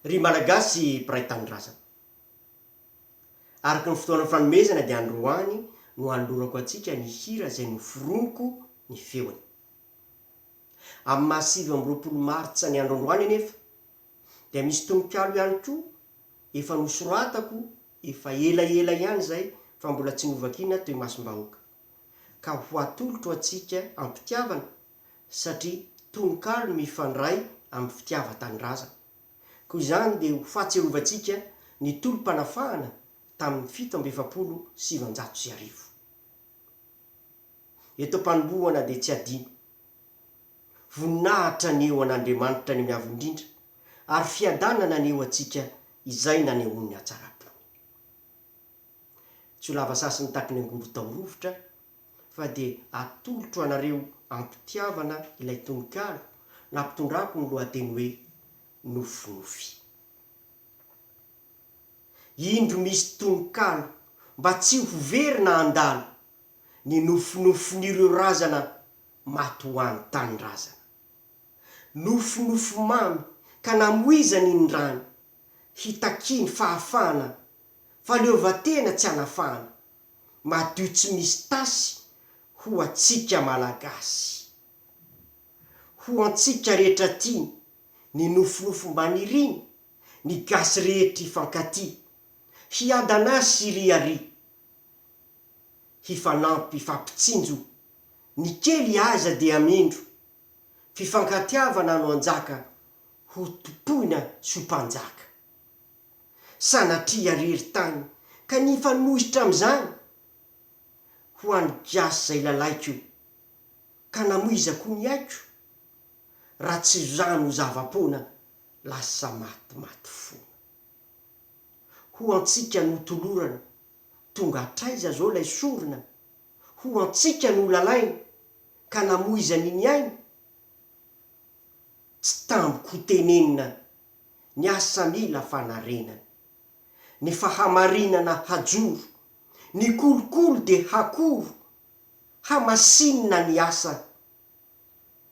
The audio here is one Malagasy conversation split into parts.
Ry Malagasy mpiray tanindrazana. Araka ny fotoana fanomezana dia androany no hanolorako antsika ny hira izay noforoniko ny feony. Amin'ny maha 29 martsa ny andro androany anefa dia misy tononkalo ihany koa efa nosoratako efa elaela ihany izay fa mbola tsy novakiana teo imasom-bahoaka ka ho atolotro antsika am-pitiavana satria tononkalo mifandray amin'ny fitiavan-tanindrazana. Koa izany dia ho fahatsiarovantsika ny tolom-panafahana tamin'ny 1947. Eto am-panombohana dia tsy adino. Voninahitra anie ho an'Andriamanitra ny Avo Indrindra, ary fiadanana anie ho antsika izay nanehoany ny hatsaram-pony. Tsy ho lava sasiny tahaky ny angory tao rovitra fa dia atolotro anareo am-pitiavana ilay tononkalo nampitondrako ny lohateny hoe Nofinofy. Indro misy tononkalo mba tsy ho very na handalo ny nofinofin'ireo razana maty ho an'ny tanindrazana. Nofinofy mamy ka namoizany ny rany hitakiany fahafahana fahaleovantena tsy hanafahana madio tsy misy tasy ho antsika Malagasy. Ho antsika rehetra tiany ny nofinofy mba niriny ny gasy rehetra hifankatia, hiadana sy riaria, hifanampy hifampitsinjo, ny kely aza dia mindro, fifankatiavana no anjaka ho tompoina sy ho mpanjaka. Sanatria rery tany ka ny hifanohitra amin'izany ho an'ny gasy zay lalaiko ka namoizako ny aiko raha tsy izany ho zava-poana lasa matimaty foana. Ho antsika no tolorana tonga hatraiza zao lay sorona ho antsika no lalaina ka namoizany ny aina tsy tambiko ho tenenina ny asa mila fanarenana, ny fahamarinana hajoro, ny kolikoly dia hakoro, hamasinina ny asa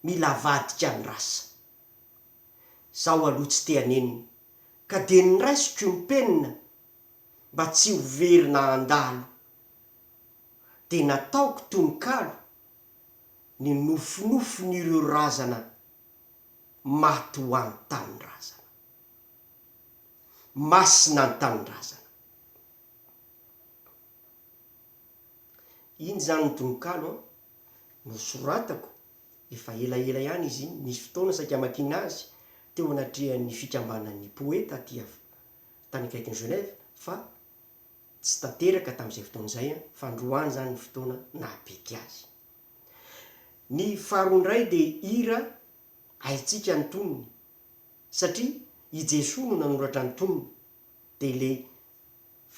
mila avadika ny rasa. Zaho aloha tsy te hanenina ka dia noraisiko ny penina mba tsy ho very na handalo dia nataoko tononkalo ny nofinofin'ireo razana maty ho an'ny tanindrazana. Masina ny tanindrazana. Iny izany ny tononkalo an, nosoratako, efa elaela ihany izy iny, nisy fotoana saika hamakiana azy teo anatrehan'ny fikambanan'ny poeta aty tany akaikin'i Genève fa tsy tanteraka tamin'izay fotoana izay an, fa androany izany ny fotoana naha-pety azy. Ny faharoa indray dia hira haintsika ny tonony satria i Jesoa no nanoratra ny tonony dia ilay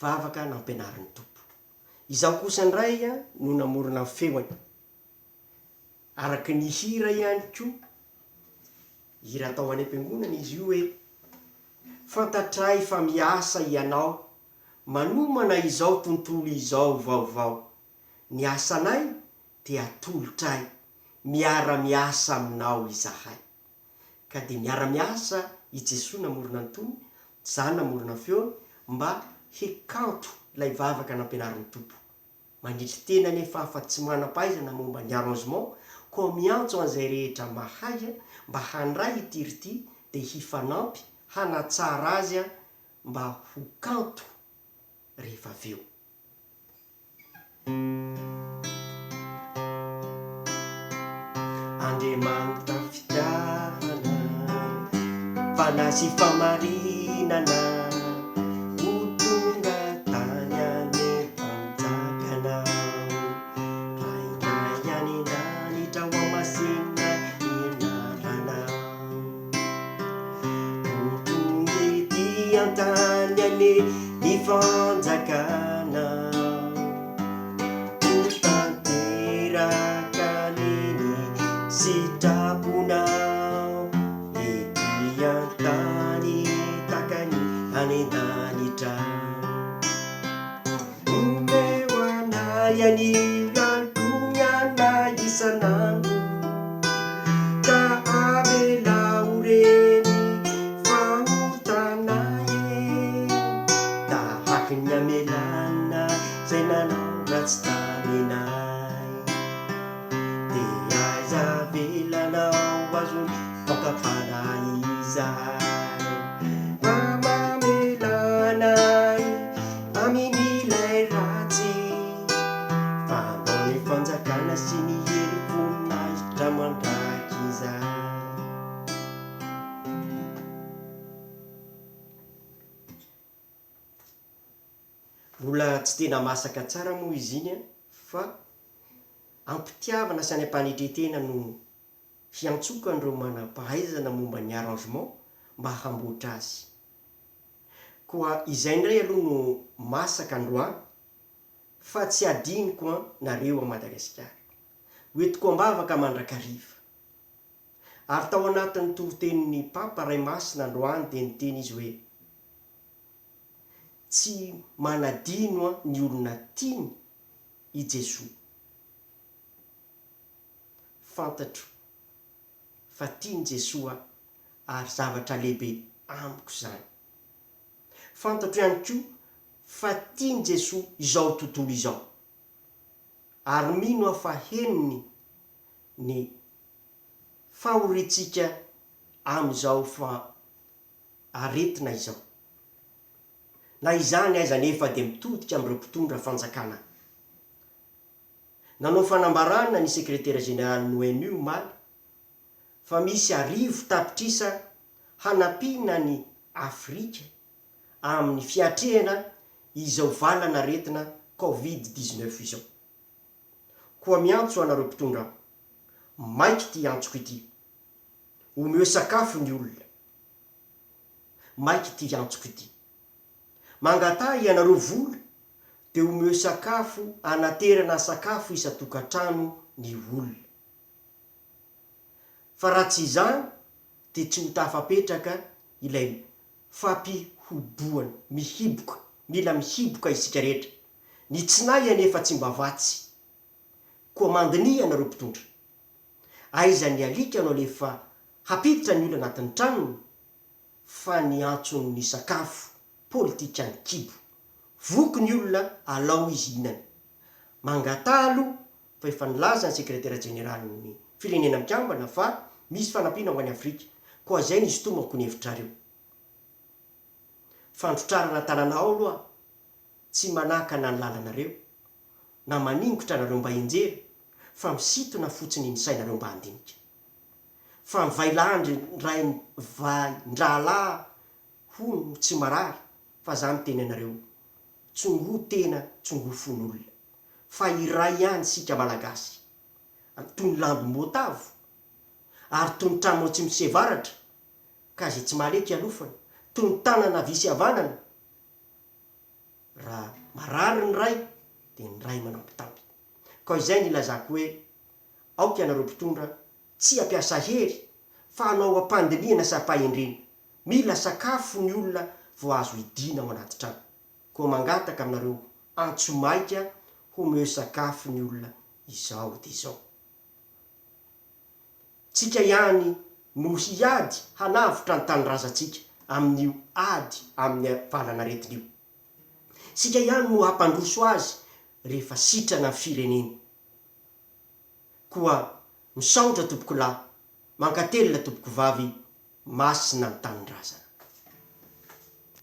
vavaka nampianarin'ny Tompo. Izaho kosa indray no namorona ny feony. Araka ny hira ihany koa, hira atao any am-piangonana izy io hoe, Fantatray fa miasa Ianao manomana izao tontolo izao vaovao. Ny asanay dia atolotray, miara-miasa aminao izahay. Ka dia miara-miasa i Jesoa namorona ny tony, za namorona ny feony, mba hikanto ilay vavaka nampianarin'ny Tompo. Manetry tena anefa aho fa tsy manam-pahaizana momba ny arrangement, koa miantso an'izay rehetra mahay mba handray ity hira ity dia hifanampy hanatsara azy mba ho kanto rehefa avy eo. Andriamanitra fitiavana, fanahy sy famarinana, ho tonga tany any am-panjakanao. Rainay any an-danitra hohamasinina ny anaranao. Ho tonga ety an-tany anie ny fanjakanao. Ho tanteraka anie ny sitraponao ety an-tany tahaka ny any an-danitra. Omeo anay anio ihany koa ny anay isan'andro, ka avelao reny fahotanay. mandrakizay. Mba mamela anay amin'ilay ratsy. Fa anao ny fanjakana sy ny hery voninahitra mandrakizay. Mbola tsy tena masaka tsara moa izy iny fa am-pitiavana sy any am-panetren-tena no hiantsoako an'ireo manam-pahaizana momba ny arrangement mba hamboatra azy. Koa izay indray aloha no masaka androany fa tsy adinoko an nareo a Madagasikara. Ho entiko am-bavaka mandrakariva. Ary tao anatin'ny toritenin'ny Papa Ray Masina androany dia niteny izy hoe, Tsy manadino ny olona tiany i Jesoa. Fantatro fa tian'i Jesoa aho ary zavatra lehibe amiko izany. Fantatro ihany koa fa tian'i Jesoa izao tontolo izao. Ary mino aho fa henony ny fahoriantsika amin'izao fa aretina izao. Na izany aiza anefa dia mitodika amin'ireo mpitondra fanjakana. Nanao fanambarana ny sekretera jeneralin'ny ONU omaly fa misy 1000 tapitrisa hanampiana ny Afrika amin'ny fiatrehana izao valan'aretina Covid 19 izao. Koa miantso anareo mpitondra aho, maika ity antsoko ity, omeo sakafo ny olona. Maika ity antsoko ity. Mangataha ianareo vola dia omeo sakafo anaterana sakafo isan-tokantrano ny olona. Fa raha tsy izany dia tsy ho tafapetraka ilay fampihobohana. Mihiboka, mila mihiboka isika rehetra. Ny tsinay anefa tsy mba vatsy. Koa mandiniha ianareo mpitondra. Aiza ny alika no alefa hampiditra ny olona anatin'ny tranony fa ny antson'ny sakafo politikan'ny kibo. Voky ny olona alao izy hihinana. Mangataha aloha fa efa nilaza ny sekretera jeneralin'ny firenena mikambana fa misy fanampiana ho an'i Afrika. Koa izay no isintomako ny hevitrareo. Fandrotrarana tanana ao aloha tsy manakana ny lalanareo na maningotra anareo mba hianjera fa misintona fotsiny ny sainareo mba handinika. Fa ny vailandry ndray vain-drahalahy hono tsy marary fa za miteny anareo tsongoa tena tsongoa fon'olona fa iray ihany isika malagasy toy ny lambom-boatavo ary toy ny trano atsimo sy avaratra ka izay tsy mahaleky ialofana toy ny tanana havia sy havanana Raha marary ny ray dia ny ray manambitamby. Koa izay no ilazako hoe aoka ianareo mpitondra tsy hampiasa hery fa hanao am-pandinihana sy am-pahendrena. Mila sakafo ny olona vao azo hidiana ao anaty trano. Koa mangataka aminareo antso maika homeo sakafo ny olona izao dia izao. Tsika ihany no hiady hanavotra ny tanindrazantsika amin'io ady amin'ny valanaretina io. Tsika ihany no hampandroso azy rehefa sitrana ny firenena. Koa misaotra tompokolahy, mankatelina tompokovavy, masina ny tanindrazana.